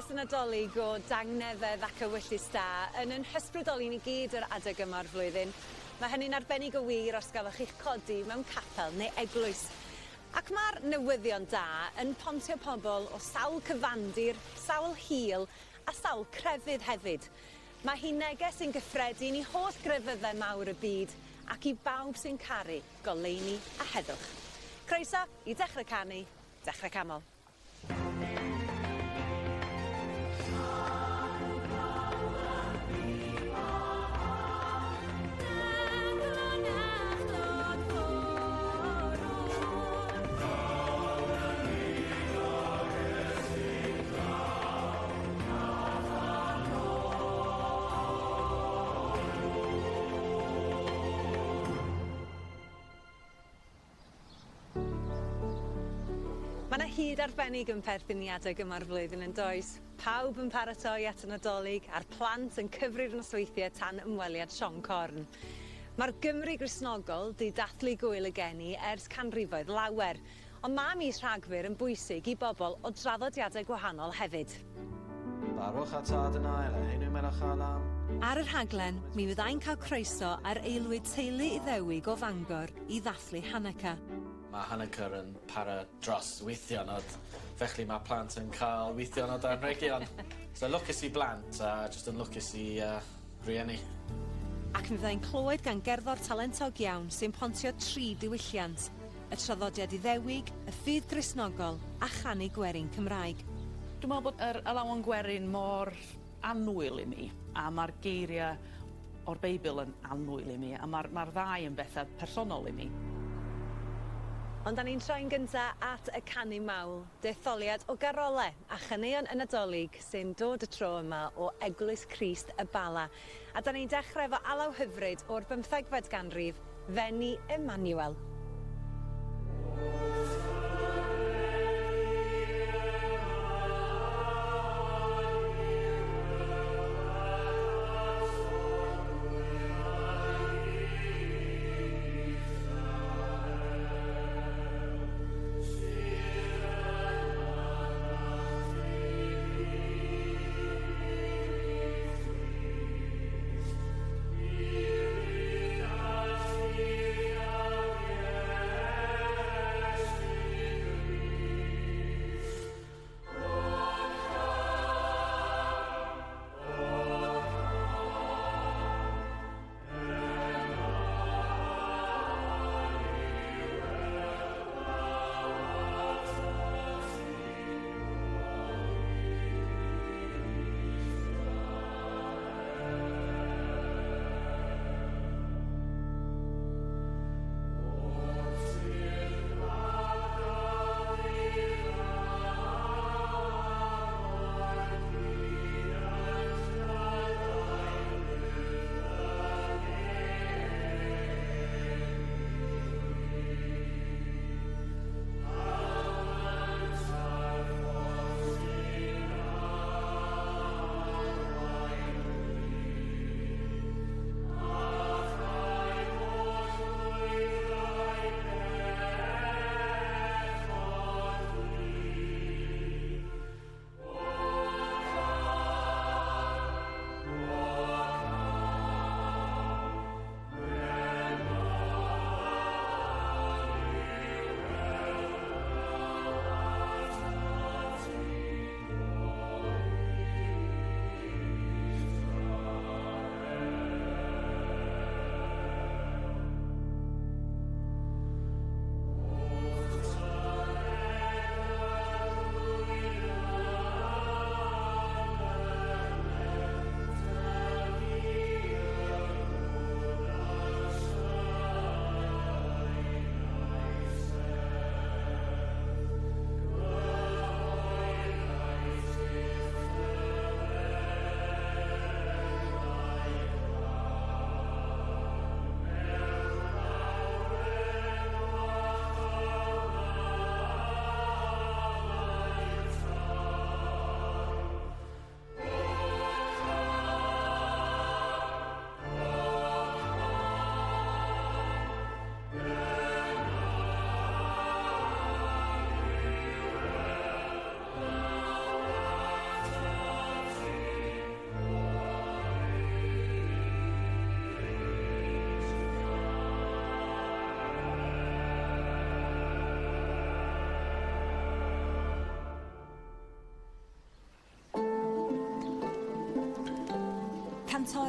neges y Nadolig o dangnefedd ac ewyllys da yn ein hysbrydoli ni gyd yr adeg yma o'r flwyddyn. Mae hynny'n arbennig o wir os gafoch chi'ch codi mewn capel neu eglwys. Ac mae'r newyddion da yn pontio pobl o sawl cyfandir, sawl hil a sawl crefydd hefyd. Mae hi'n neges sy'n gyffredin i holl grefyddau mawr y byd ac i bawb sy'n caru goleuni a heddwch. Croeso i Dechrau Canu, Dechrau Canmol. Mae 'na hud arbennig yn perthyn i adeg yma'r flwyddyn yn does? Pawb yn paratoi at y Nadolig a'r plant yn cyfri'r nosweithie tan ymweliad Siôn Corn. Mae'r Gymru Gristnogol 'di dathlu Gŵyl y Geni ers canrifoedd lawer, ond ma' mis Rhagfyr yn bwysig i bobl o draddodiadau gwahanol hefyd. Baruch atah Adonai Eloheinu melech haolam. Ar y rhaglen, mi fyddai'n cael croeso ar aelwyd teulu Iddewig o Fangor i ddathlu Hanukkah. Mae Hanukkah yn para dros wythionod, felly mae plant yn cael wythionod o anrhegion. So lwcus i blant a jyst yn lwcus i yy rhieni. Ac mi fyddai'n clywed gan gerddor talentog iawn sy'n pontio tri diwylliant, y traddodiad Iddewig, y ffydd Gristnogol a chanu gwerin Cymraeg. Dwi'n meddwl bod yr alawon gwerin mor annwyl i mi a ma'r geiria' o'r Beibl yn annwyl i mi a ma'r ma'r ddau yn betha personol i mi. Ond 'dan ni'n troi'n gynta at y canu mawl, detholiad o garole a chaneuon y Nadolig sy'n dod y tro yma o Eglwys Crist y Bala. A 'dan ni'n dechre efo alaw hyfryd o'r bymthegfed ganrif, Veni Emmanuel.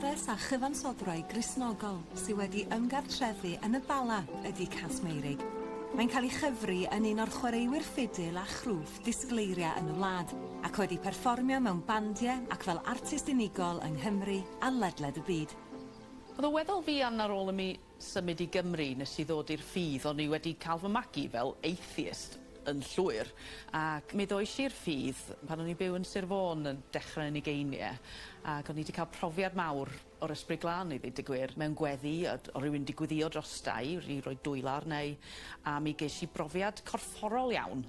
Cantores a chyfansoddwraig Gristnogol sy wedi ymgartrefu yn y Bala ydy Cass Meurig. Mae'n cael ei chyfri yn un o'r chwaraewyr ffidil a chrwff disgleiria yn y wlad, ac wedi perfformio mewn bandiau ac fel artist unigol yng Nghymru a ledled y byd. Oedd o weddol fuan ar ôl i mi symud i Gymru nes i ddod i'r ffydd, o'n i wedi cael fy magu fel atheist yn llwyr, ac mi ddois i'r ffydd pan o'n i'n byw yn Sir Fôn yn dechrau yn ugeiniau, ac o'n i wedi cael profiad mawr o'r Ysbryd Glân i ddweud y gwir, mewn gweddi, o rywun 'di gweddio drosta i, i roi dwylo arna i, a mi ges i brofiad corfforol iawn.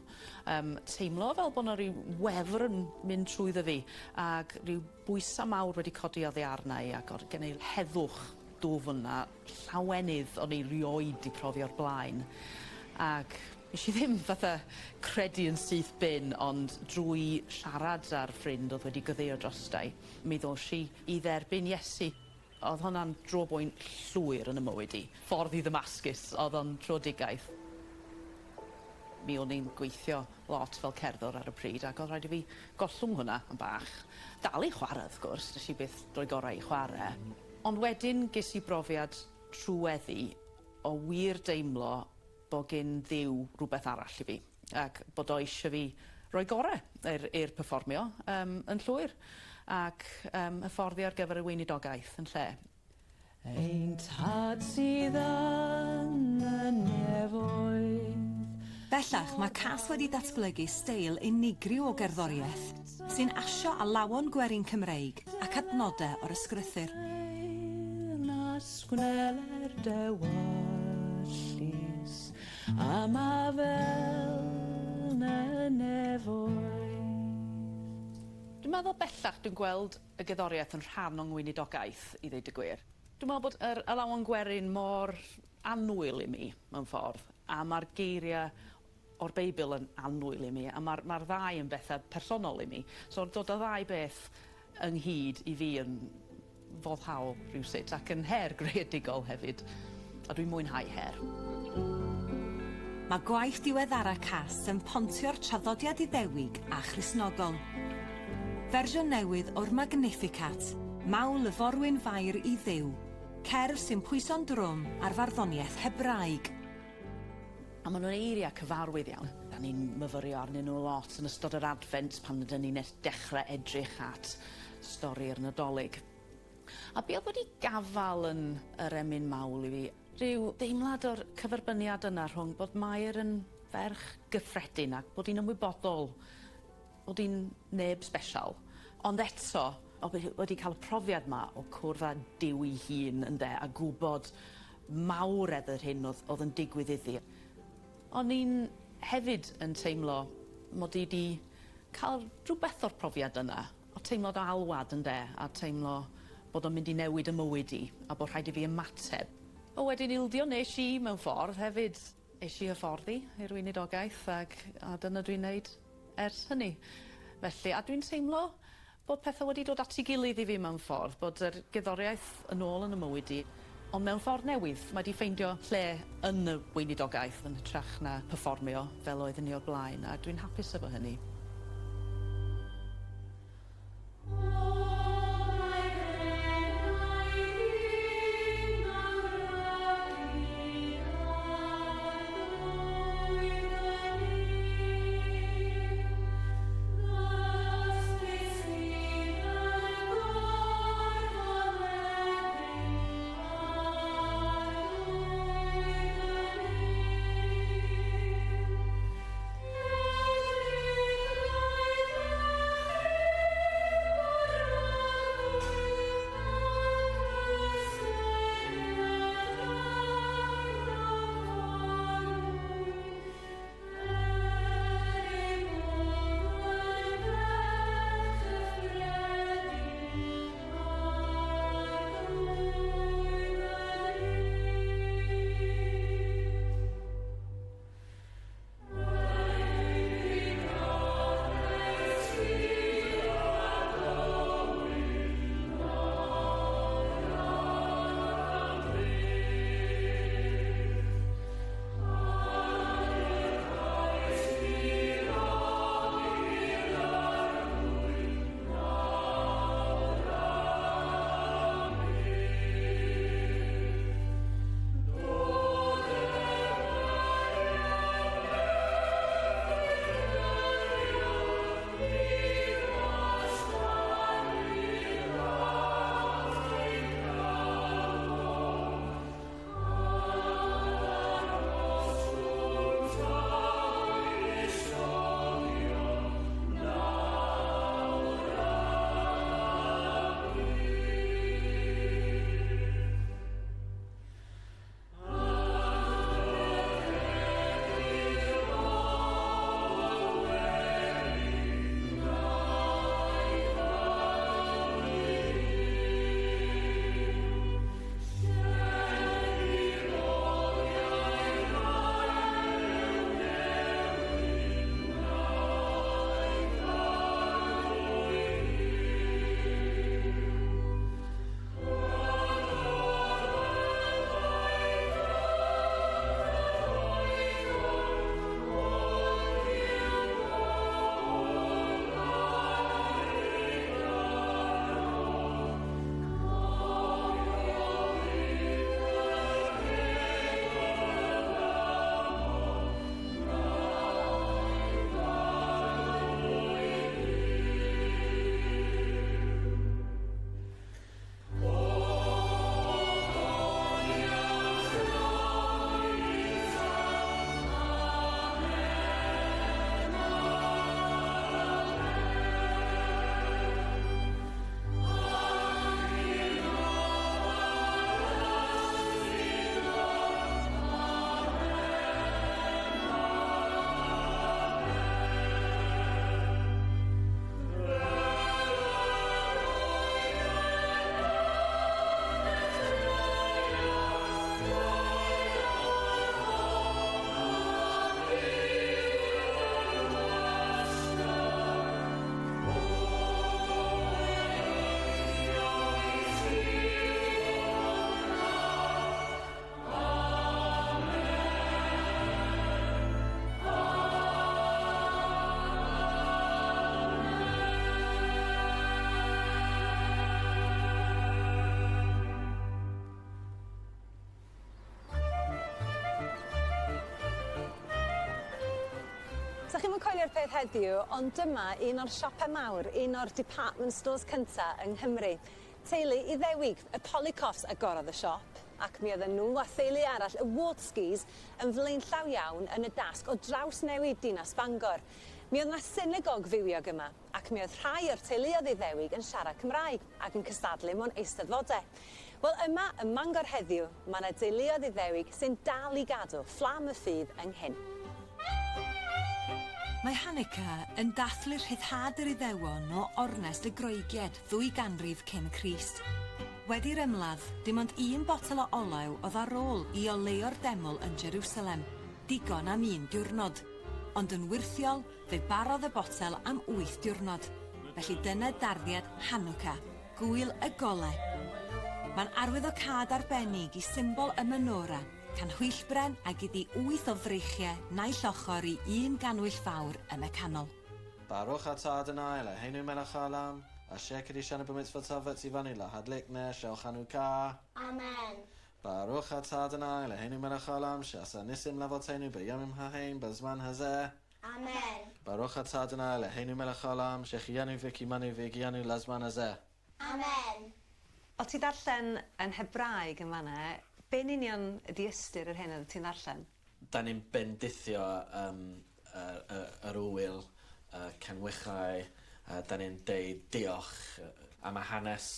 Teimlo fel bod 'na ryw wefr yn mynd trwyddo fi, ac ryw bwysa mawr wedi codi oddi arna i, ac o'dd gen i heddwch dwfn a llawenydd o'n i rioed 'di profi o'r blaen. Ac nes i ddim fatha credu yn syth bin, ond drwy siarad â'r ffrind oedd wedi gweddio drosta i, mi ddos i i dderbyn Iesu. Oedd hwnna'n drobwynt llwyr yn y mywyd i. Ffordd i Ddamascus, oedd o'n tröedigaeth. Mi o'n i'n gweithio lot fel cerddor ar y pryd, ac oedd rhaid i fi gollwng hwnna yn bach. Dal i chwarae, wrth gwrs, nes i byth roi gorau i chwarae. Ond wedyn ges i brofiad trweddi o wir deimlo bod gen Dduw rhywbeth arall i fi, ac bod o eisiau fi roi gorau i'r perfformio yn llwyr, ac hyfforddi ar gyfer y weinidogaeth yn lle. Ein tad sydd yn y nefoedd. Bellach mae Cass wedi datblygu steil unigryw o gerddoriaeth sy'n asio alawon gwerin Cymreig ac adnodau o'r ysgrythur. Nas gwneler d'ewyllys, a fel y nefoedd. Dwi'n meddwl bellach dwi'n gweld y gerddoriaeth yn rhan o'n ngweinidogaeth, i ddweud y gwir. Dwi'n meddwl bod yr alawon gwerin mor annwyl i mi, mewn ffordd, a mae'r geiriau o'r Beibl yn annwyl i mi, a mae'r ddau yn bethau personol i mi. So dod â ddau beth ynghyd i fi yn foddhaol rhywsut, ac yn her greadigol hefyd, a dwi'n mwynhau her. Mae gwaith diweddara Cass yn pontio'r traddodiad Iddewig a Christnogol. Fersiwn newydd o'r Magnificat, mawl y forwyn fair i Dduw, cerdd sy'n pwyso'n drwm ar farddoniaeth Hebraeg. A maen nhw'n eiriau cyfarwydd iawn. Da ni'n myfyrio arnyn nhw lot yn ystod yr Adfent pan ydyn ni'n dechrau edrych at stori'r Nadolig. A be oedd wedi gafal yn yr emyn mawl i fi, rhyw deimlad o'r cyferbyniad yna rhwng bod Mair yn ferch gyffredin ac bod hi'n ymwybodol bod hi'n neb sbesial, ond eto o wedi cael y profiad yma o cwrdd â Duw ei hun ynde, a gwybod mawredd yr hyn oedd yn digwydd iddi. O'n i'n hefyd yn teimlo mod i 'di cael rhywbeth o'r profiad yna, o teimlad o alwad ynde, a teimlo bod o'n mynd i newid y mywyd i, a bod rhaid i fi ymateb. O wedyn ildio nes i mewn ffordd hefyd, es i hyfforddi i'r weinidogaeth, ac a dyna dwi'n neud ers hynny. Felly, a dwi'n teimlo bod pethau wedi dod at ei gilydd i fi mewn ffordd, bod yr gerddoriaeth yn ôl yn y mywyd i, ond mewn ffordd newydd, mae 'di ffeindio lle yn y weinidogaeth yn hytrach na perfformio fel oeddwn i o'r blaen, a dwi'n hapus efo hynny. ddim yn coelio'r peth heddiw, ond dyma un o'r siopau mawr, un o'r department stores cynta yng Nghymru. Teulu Iddewig, y Polikoffs agorodd y siop, ac mi oedden nhw a theulu arall, y Wartskis, yn flaenllaw iawn yn y dasg o drawsnewid dinas Bangor. Mi oedd 'na synagog fywiog yma, ac mi oedd rhai o'r teuluoedd Iddewig yn siarad Cymraeg ac yn cystadlu mewn eisteddfodau. Wel, yma ym Mangor heddiw, mae 'na deuluoedd Iddewig sy'n dal i gadw fflam y ffydd ynghyn. Mae Hanukkah yn dathlu rhyddhad yr Iddewon o ornest y Groegiaid ddwy ganrif cyn Crist. Wedi'r ymladd, dim ond un botel o olew oedd ar ôl i oleuo'r deml yn Jerusalem, digon am un diwrnod. Ond yn wyrthiol, fe barodd y botel am 8 diwrnod. Felly dyna darddiad Hanukkah, gŵyl y golau. Mae'n arwyddocâd arbennig i symbol y menorah, canhwyllbren ag iddi 8 o freichiau naill ochr i un gannwyll fawr yn y canol. Baruch atah Adonai Eloheinu melech haolam, asher kiddushanu b'mitzvotav v'tzivanu lahadlik ner shel Chanukah. Amen. Baruch atah Adonai Eloheinu melech haolam, she'asa nisim lavoteinu b'yomim hahem b'zman hazeh. Amen. Baruch atah Adonai Eloheinu melech haolam, shechianu v'kimanu v'gianu lazman hazeh. Amen. O ti darllen yn Hebraeg yn fan'na, be'n union ydi ystyr yr hyn oeddet ti'n ddarllen? Da ni'n bendithio yr ŵyl, canwychau, da ni'n deud diolch am y hanes.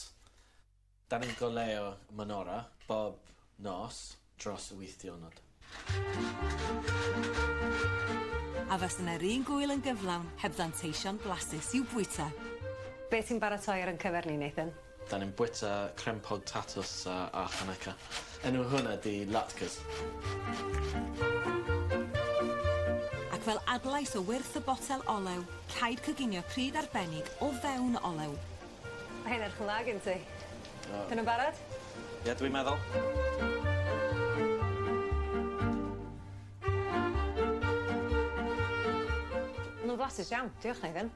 Da ni'n goleuo menorah bob nos dros 8 diwrnod. A fysa 'na'r un gŵyl yn gyflawn heb ddanteision blasus i'w bwyta. Be ti'n baratoi ar ein cyfer ni, Nathan? Da ni'n bwyta crempog tatws a Hanukkah. Enw hwnna 'di latkes. Ac fel adlais o wyrth y botel olew, rhaid coginio pryd arbennig o fewn olew. Mae hyn edrych yn dda gen ti. O. Dyn nhw'n barod? Ie, dwi'n meddwl. Ma'n flasus iawn. Diolch, Nathan.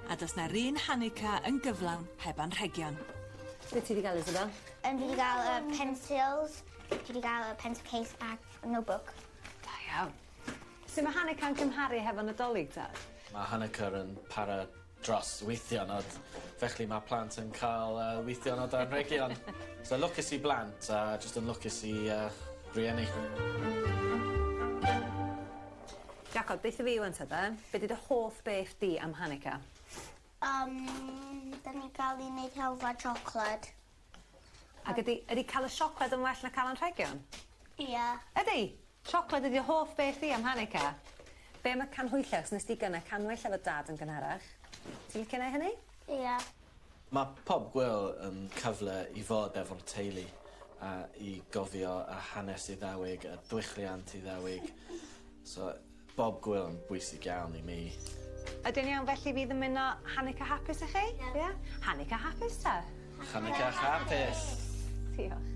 A does 'na'r un Hanukkah yn gyflawn heb anrhegion. Be ti 'di gael, Isabel? Fi 'di gael y pencils, fi 'di gael y pencil case a notebook. Da iawn. Sut mae Hanukkah'n cymharu hefo Nadolig ta? Mae Hanukkah yn para dros 8 diwrnod, felly mae plant yn cael 8 diwrnod o anrhegion. So lwcus i blant a jyst yn lwcus i rieni. Jacob, deutha fi wan ta de, be 'di dy hoff beth di am Hanukkah? Da ni'n cael ei wneud helfa siocled. Ac ydi cael y siocled yn well na cael anrhegion? Ie. Ydi? Siocled ydi hoff beth di am Hanukkah? Be am y canhwyllau? Os nes di gynna canwyll efo dad yn gynharach. Ti'n licio neud hynny? Ie. Mae pob gwyl yn cyfle i fod efo'r teulu a i gofio y hanes Iddewig, y diwylliant Iddewig. So bob gwyl yn bwysig iawn i mi. Ydy'n iawn felly fi ddymuno Hanukkah hapus i chi? Ie. Ie? Hanukkah hapus ta? Hanukkah hapus! Diolch.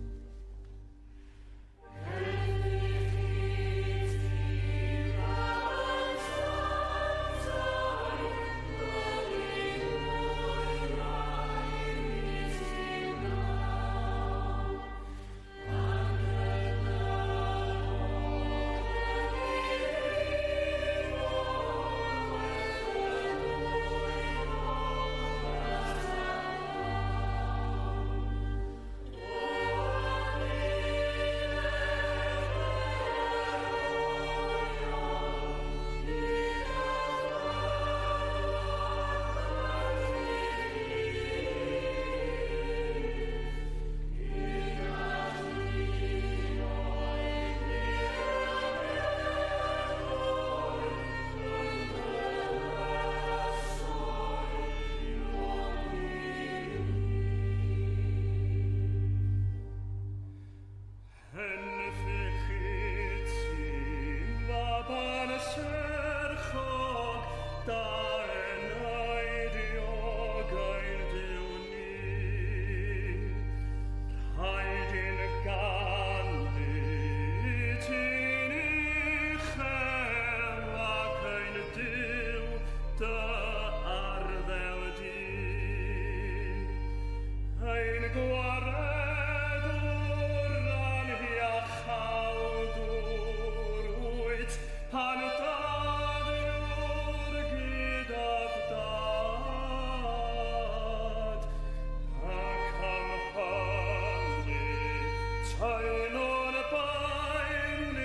Teimlo'n y baenydd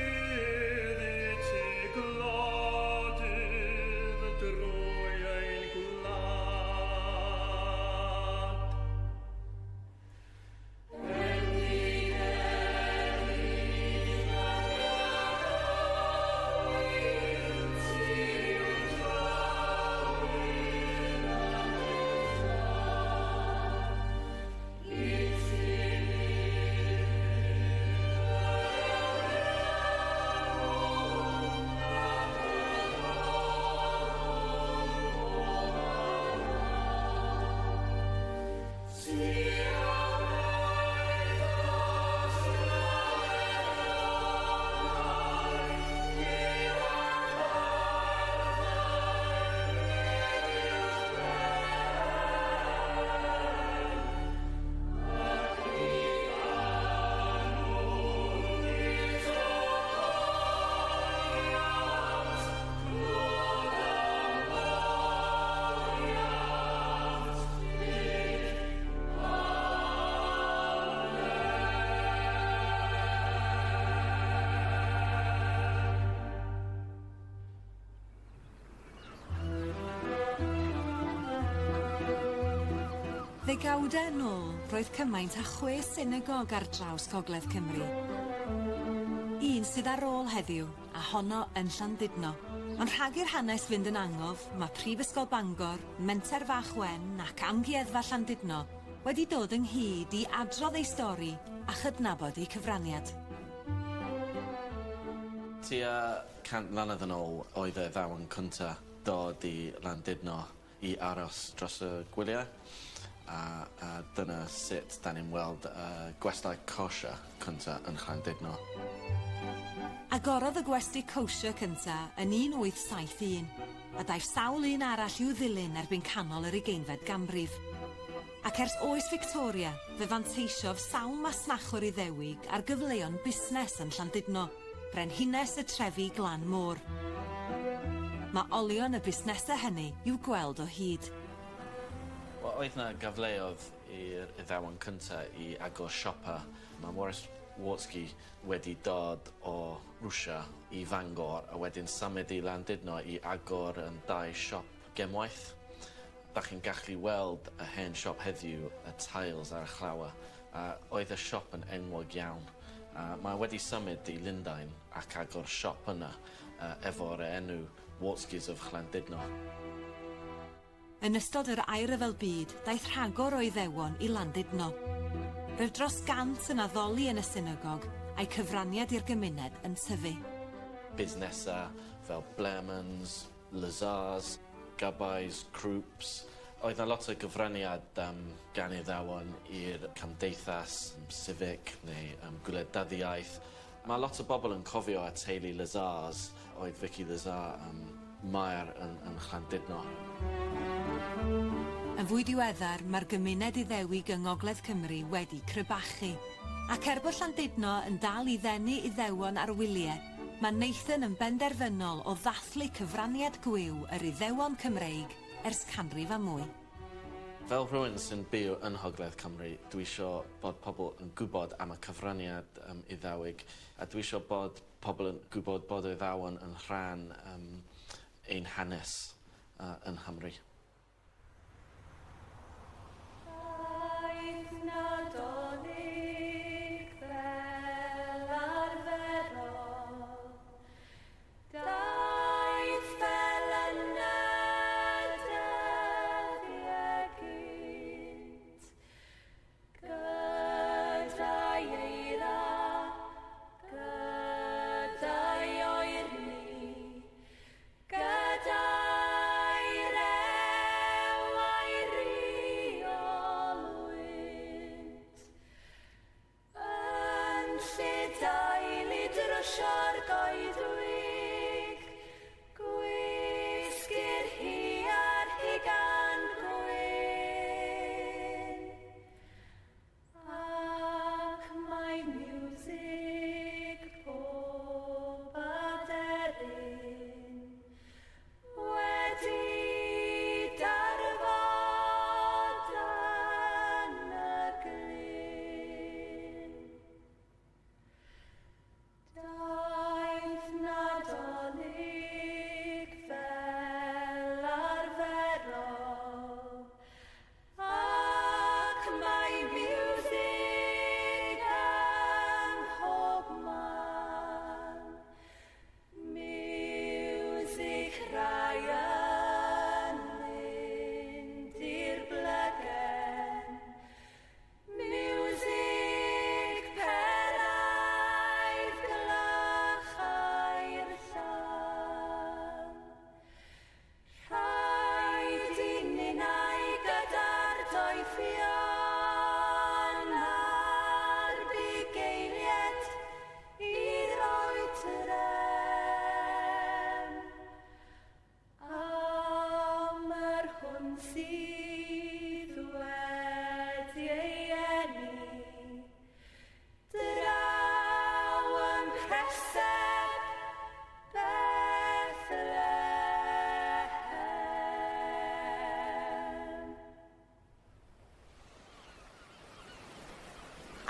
i ti glodydd drwy ein gwlad. Ddegawdau yn ôl, roedd cymaint â 6 synagog ar draws Gogledd Cymru. Un sydd ar ôl heddiw, a honno yn Llandudno. Ond rhag i'r hanes fynd yn angof, mae Prifysgol Bangor, Menter Fach Wen ac Amgueddfa Llandudno wedi dod ynghyd i adrodd ei stori a chydnabod ei cyfraniad. Tua 100 mlynedd yn ôl oedd y ddawn cynta dod i Landudno i aros dros y gwyliau. A dyna sut da ni'n weld gwestai kosher cynta yn Llandudno. Agorodd y gwesty kosher cynta yn 1871, a daeth sawl un arall i'w ddilyn erbyn canol yr 20fed ganrif. Ac ers oes Victoria, fe fanteisiodd sawl masnachwr Iddewig ar gyfleon busnes yn Llandudno, brenhines y trefi glan môr. Mae olion y busnesau hynny i'w gweld o hyd. Wel, oedd 'na gyfleoedd i'r Iddewon cynta i agor siopa. Mae Morris Wartski wedi dod o Rwsia i Fangor a wedyn symud i Landudno i agor yn dau siop gemwaith. Da chi'n gallu weld y hen siop heddiw, y tiles ar y llawer. A oedd y siop yn enwog iawn. A mae wedi symud i Lundain ac agor siop yna efo'r enw Wartskis of Llandudno. Yn ystod yr Ail Ryfel Byd, daeth rhagor o Iddewon i Landudno. Roedd dros 100 yn addoli yn y synagog a'i cyfraniad i'r gymuned yn tyfu. Busnesau fel Blairmans, Lazars, Gabais, Krupps. Oedd 'na lot o gyfraniad gan Iddewon i'r cymdeithas civic neu gwleidyddiaeth. Mae lot o bobl yn cofio y teulu Lazars, oedd Vicky Lazar maer yn Llandudno. Yn fwy diweddar, mae'r gymuned Iddewig yng Ngogledd Cymru wedi crebachu. Ac er bod Llandudno yn dal i ddenu Iddewon ar wyliau, mae Nathan yn benderfynol o ddathlu cyfraniad gwiw yr Iddewon Cymreig ers canrif a mwy. Fel rhywun sy'n byw yn Ngogledd Cymru, dwi isio bod pobl yn gwybod am y cyfraniad Iddewig, a dwi isio bod pobl yn gwybod bod Iddewon yn rhan ein hanes yn Nghymru. Daeth Nadolig fel arferol, daeth fel yn y dyddiau gynt, gyda'i eira, gyda'i oerni, gyda'i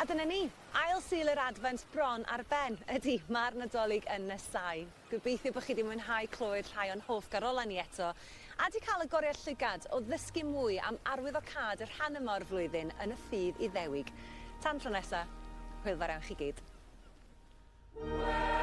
A dyna ni, ail Sul yr Adfent bron ar ben. Ydy, mae'r Nadolig yn nesau. Gobeithio bod chi wedi mwynhau clywed rhai o'n hoff garolau ni eto, a 'di cael agoriad llygad o ddysgu mwy am arwyddocâd y rhan yma o'r flwyddyn yn y ffydd Iddewig. Tan tro nesa, hwyl fawr iawn chi gyd. Well